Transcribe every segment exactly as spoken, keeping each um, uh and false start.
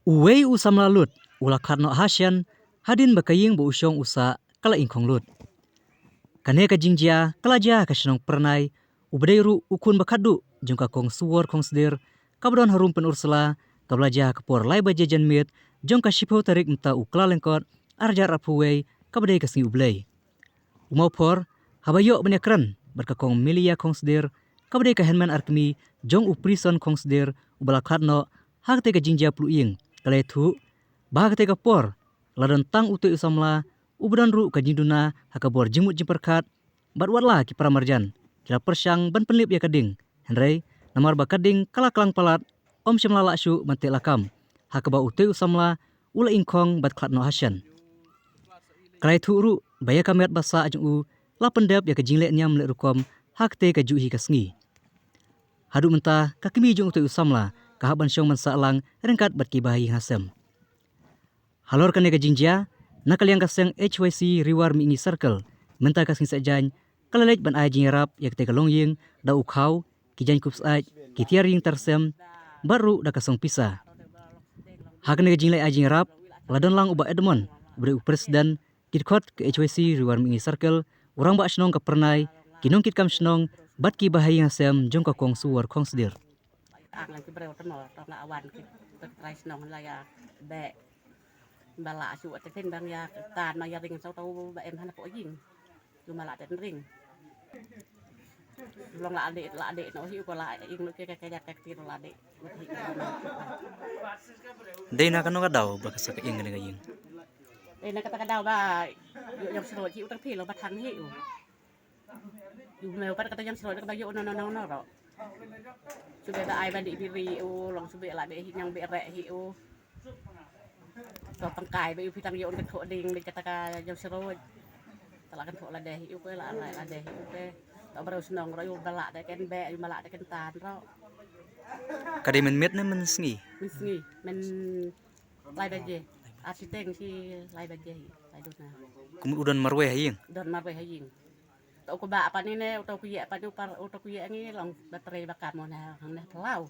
Uwei u samla lut u la khlad noh ha shen hadien ba ka ïing ba u shong u sah ka la ingkhong lut. Kane ka jingjia ka la jia ha ka shnong Pyrnai, u ba dei ruh u khun ba khatduh jong ka Kong Suwor Khongsdir, ka ba don ha rum Pynursla, ka ba la jia ha ka por lai baje janmiet jong ka shiphew tarik mynta u Kyllalyngkot, ar hajar arphew wei, ka ba dei ka sngi U Blei. U mawphor, haba ïoh ban ïakren bad ka Kong Milia Khongsdir, ka ba dei ka hynmen ar kmie jong u Prison Khongsdir, u ba la khlad noh ha katei ka jingjia pluh ïing, ka la ïathuh ba ha katei ka por la don tang utei u samla u ba don ruh ka jingduna ha ka bor jingmut jingpyrkhat, bad wat la ki para marjan ki la pyrshang ban pynlip ïa ka ding, hynrei namar ba ka ding ka la klang palat, ym shym la lah shuh ban teh lakam, ha kaba utei u samla u la ingkhong bad khlad noh ha shen. Ka la ïathuh ruh ba ïa ka met ba sah jong u la pyndep ïa ka jingleh niam leh rukom ha katei ka juh hi ka sngi. Haduh mynta ka kmie jong utei u samla ka hap ban shong ban sah lang ryngkat bad ki bahaïing hasem. Halor kane ka jingjia, na ka liang ka seng H Y C Ri War Mihngi Circle, mynta ka sngi Saitjaiñ, ka la leit ban ai jingïarap ïa katei ka longïing da u khaw, ki jaiñkup syaid, ki tiar ïing tiar sem, bad ruh da ka song pisa. Ha kane ka jingleit ai jingïarap la don lang u Bah Edmond, u ba dei u president, ki dkhot ka H Y C Ri War Mihngi Circle, u rangbah shnong ka Pyrnai, ki nongkitkam shnong, bad ki bahaïing hasem jong ka Kong Suwor Khongsdir. Ang lang ki briew te mo, tang la wan ki trai shnong la ïa beh. Ba la shu te phin bang ïa tan ma ïa ring sa tau ba em hana ko ïing. Ju ma la te ring. Long la de, la de no hi ko la ïing no ke ke ke ïa ke ti la de. Dei na kano ka daw ba ka sah ka ïing kane ka ïing? Dei na kata ka daw ba ïoh ïam shloi hi u tang phi lo ba thang hi u. Ju me u pat kata ïam shloi kata ïoh no no no no ro. Shu be ba ai ba dih biri u, long shu be la be hi ñiang be reh hi u. To tang kai be u phi tang ïoh ka thoh ding be kata ka ïam shloi. Ta la kan thoh la deh hi u ke, la la la deh hi u ke. To briew shnong ro u ba la de ken be, u ba la de ken tan ro. Ka dei mynmiet ne mynsngi? Mynsngi, myn lai baje. Ar shiteng shi lai baje hi, lai duna. Kum u don marwei ha ïing? Don marwei ha ïing. To u kba pat ni ne, u to u kyieh pat ni, u par, u to u kyieh ngi long ba trei ba kam mo ne, hangne phyllaw.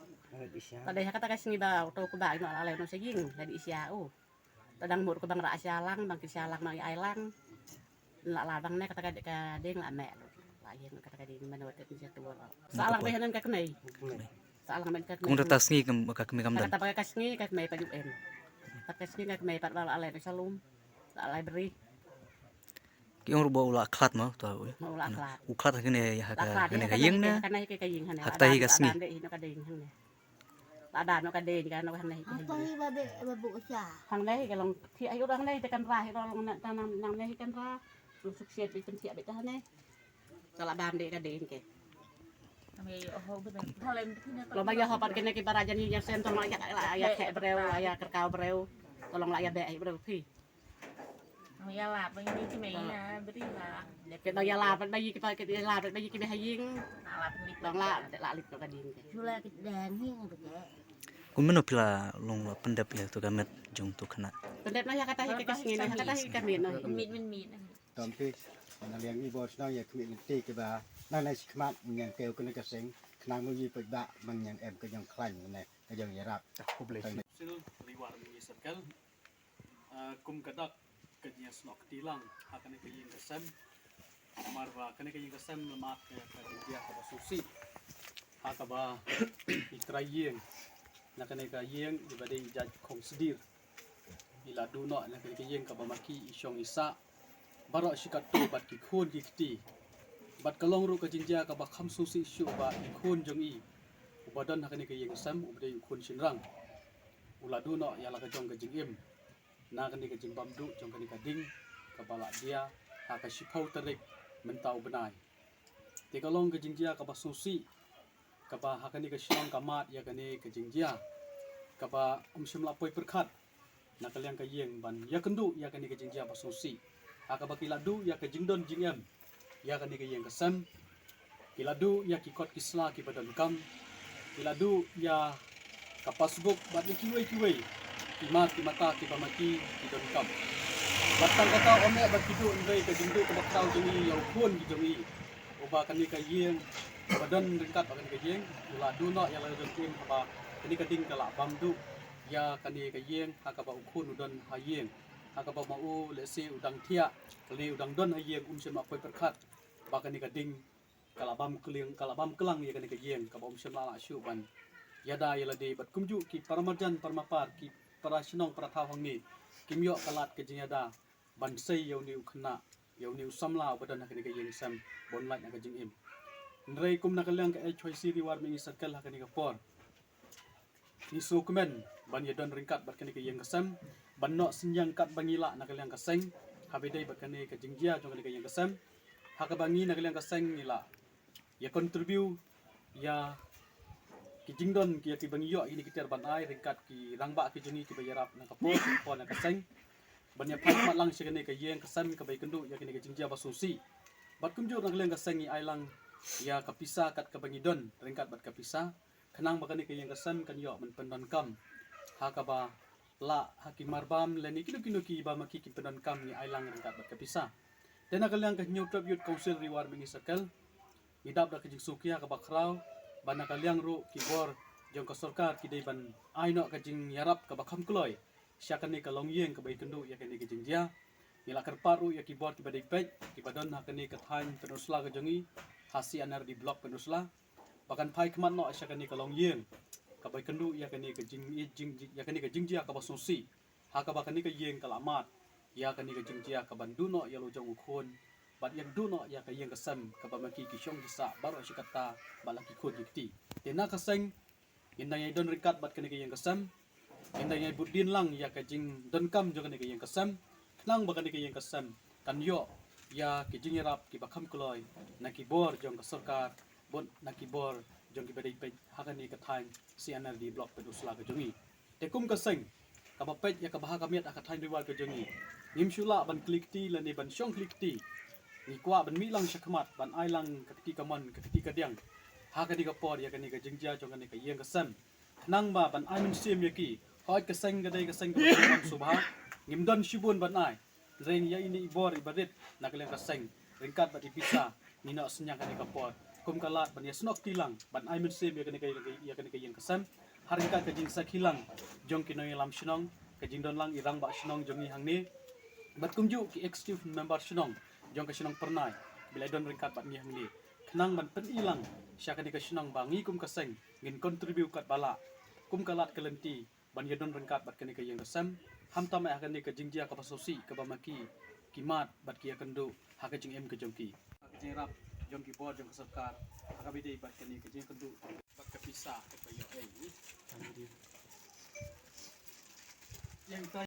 Ta dei ha kata ka sngi ba u to u kba ngi la leh noh sha ïing, la dih sha u. Ta dang mut ko bang rah sha lang, bang ki sha lang, bang ai lang. La la bang ne kata ka ding, ka ding la meh. La ïeng kata ka ding mano te ni sha tu la. Sa lang be hanan ka kmie. Sa lang be ka kmie. Kum ta sngi kam ka kmie kam dan. Kata ka sngi ka kmie pat ju em. Kata ka sngi ka kmie pat la la leh sha lum. La la bri. Ki ong ruh ba u la khlad mo to. Ma u la khlad. U khlad ha kane ha ka, kane ka ïing ne? Kane ka ïing hane. Ha kata hi ka sngi. La dan de hi no ka ding hane. La dan no ka ding ka no hane hi ka ding. Ito hi ba be ba bu sha. Hang ne hi ka long thi ayu hang ne hi te kan ra hi long na ta nang nang ne hi kan ra. Long suk siat be kan thiah be ta hane. Ka la dan de ka ding ke. Long ba ïa hop pat kane ki para jan ïing jan sem to long ïa la ïa khe breu la ïa kyrkau breu. To long la ïa be hi breu phi. Ïa lad ba ngi kmie ïa bri la. Ke ba ïa lad ba ngi kmie, ke ïa lad ba ngi kmie ha ïing. Long la la lip ka ding ke. Shu la ki dang hi ngi ke. Kum mano phi la long la pyndep ïa to ka met jong to khynnah? Pyndep na ïa kata hi ka sngi na ïa kata hi ka met na hi. Mit mit mit. Tom phi na liang i bor shnong ïa kmie lynti ke ba na na shi khmat ngan keu kane ka seng khnang mo yi pek ba mang ngan em ka jong khlaiñ ne ka jong ïarap. Sil Ri War Mihngi Circle. Ah, kum ka dak ka jingïasnoh kti lang ha kane ka ïing ka sem. Namar ba kane ka ïing ka sem la mad ka ka jingjia kaba sngewsih. Ha kaba i trai ïing na kane ka ïing i ba dei i jait Khongsdir. I la duh noh na kane ka ïing kaba ma ki i shong i sah. Baroh shi katto bad ki khun ki kti. Bad ka long ruh ka jingjia kaba kham sngewsih shuh ba i khun jong i uba don ha kane ka ïing ka sem uba dei u khun shynrang. U la duh noh ïa la ka jong ka jingim. Na kane ka jingbam duh jong kane ka ding kaba la dia ha ka shiphew tarik mynta u bnai. Te ka long ka jingjia kaba sngewsih kaba ha kane ka shnong ka mad ïa kane ka jingjia kaba ym shym la poi pyrkhat na ka liang ka ïing ban ïakynduh ïa kane ka jingjia ba sngewsih ha kaba ki la duh ïa ka jingdon jingem ïa kane ka ïing ka sem. Ki la duh ïa ki kot ki sla kiba donkam. Ki la duh ïa ka passbook bad ïa kiwei kiwei ki mat ki mata kiba ma ki ki donkam. Bad tang kata ym eh ba ki duh hynrei ka jingduh kaba khraw jong i ïa u khun ki jong i uba kane ka ïing ba don ryngkat ba kane ka ïing u la duh noh ïa la jong ki ïing kaba kane ka ding ka la bam duh. ïa kane ka ïing ha kaba u khun u don ha ïing, ha kaba ma u lehse u dang thiah lane u dang don ha ïing, um shym la poi pyrkhat ba kane ka ding ka la bam kling, ka la bam klang ïa kane ka ïing, kaba um shym la lah shuh ban ïada ïa lade. Bad kumjuh ki para marjan, para mapar, ki para shnong, para thaw hangne kim ïoh ka lad ka jingïada ban sei ïa une u khynnah, ïa une u samla uba don ha kane ka ïing ka sem, ban lait na ka jingim. Hynrei kum na ka liang ka H Y C Ri War Mihngi Circle ha kane ka por, ngi sngewkmen ban ïadon ryngkat bad kane ka ïing ka sem, ban noh synñiang katba ngi lah na ka liang ka seng, haba ïadei bad kane ka jingjia jong kane ka ïing ka sem, ha kaba ngi na ka liang ka seng ngi lah ïa contribute ïa ki jingdon ki, ïa kiba ngi ïoh ïa kine ki tiar ban ai ryngkat ki rangbah ki jong ngi kiba ïarap na ka por, na ka por na ka seng, ban ïa phai khmat lang sha kane ka ïing ka sem kaba ïakynduh ïa kane ka jingjia ba sngewsih. Bad kumjuh na ka liang ka seng ngi ai lang ïa ka pisa kat kaba ngi don ryngkat bad ka pisa, khnang ba kane ka ïing ka sem kan ïoh ban pyndonkam ha kaba lah ha ki marbam lane kino kino kiba ma ki ki pyndonkam, ngi ai lang ryngkat bad ka pisa. Te na ka liang ka Hynñiewtrep Youth Council Ri War Mihngi Circle, ngi dap da ka jingsngewkhia kaba khraw ba na ka liang ruh ki bor jong ka sorkar ki dei ban ai noh ka jingïarap kaba kham kloi sha kane ka longïing kaba ïakynduh ïa kane ka jingjia. Ngi la kyrpad ruh ïa ki bor kiba dei peit kiba don ha kane ka thaiñ Pynursla ka jong ngi, ha C and RD Block Pynursla, ba kan phai khmat noh sha kane ka longïing kaba ïakynduh ïa kane ka jing, jing, jing, ïa kane ka jingjia kaba sngewsih, ha kaba kane ka ïing ka la mad ïa kane ka jingjia kaban duh noh ïa la u jong u khun, bad ïa duh noh ïa ka ïing ka sem kaba ma ki ki shong ki sah baroh shi katta bad la ki khun ki kti. Te na ka seng ngin dang ïai don ryngkat bad kane ka ïing ka sem, ngin dang ïai bud dien lang ïa ka jingdonkam jong kane ka ïing ka sem, khnang ba kane ka ïing ka sem kan ïoh ïa ki jingïarap kiba kham kloi na ki bor jong ka sorkar, bad na ki bor jong kiba dei peit ha kane ka thaiñ C and RD Block Pynursla ka jong ngi. Te kum ka seng kaba peit ïa ka bha ka miat ha ka thaiñ Ri War ka jong ngi, ngim shu lah ban kylli kti lane ban shong kylli kti. Ngi kwah ban mih lang shakhmat ban ai lang ka kti kamon, ka kti kadiang ha kane ka por ïa kane ka jingjia jong kane ka ïing ka sem, khnang ba ban ai mynsiem ïa ki. Hooid ka seng ka dei ka seng kaba sngewbha, ngim don shibun ban ai, hynrei ïa ine i bor iba rit na ka liang ka seng ryngkat bad i pisa, ngi noh synñiang kane ka por kum ka lad ban ïasnoh kti lang ban ai mynsiem ïa kane ka, ïa kane ka ïing ka sem, ha ryngkat ka jingsakhi lang jong ki nongïalam shnong, ka jingdon lang i rangbah shnong jong ngi hangne, bad kumjuh ki executive member shnong jong ka shnong Pyrnai ba la don ryngkat bad ngi hangne, khnang ban pyni lang sha kane ka shnong ba ngi kum ka seng ngin contribute katba lah, kum ka lad ka lynti, ban ïadon ryngkat bad kane ka ïing ka sem, khamtam eh ha kane ka jingjia kaba sngewsih kaba ma ki ki mad bad ki ïakynduh ha ka jingim ka jong ki, ha ka jingïarap jong ki bor jong ka sorkar, ha kaba ïadei bad kane ka jingïakynduh bad ka pisa kaba ïoh ei. Ïeng tai.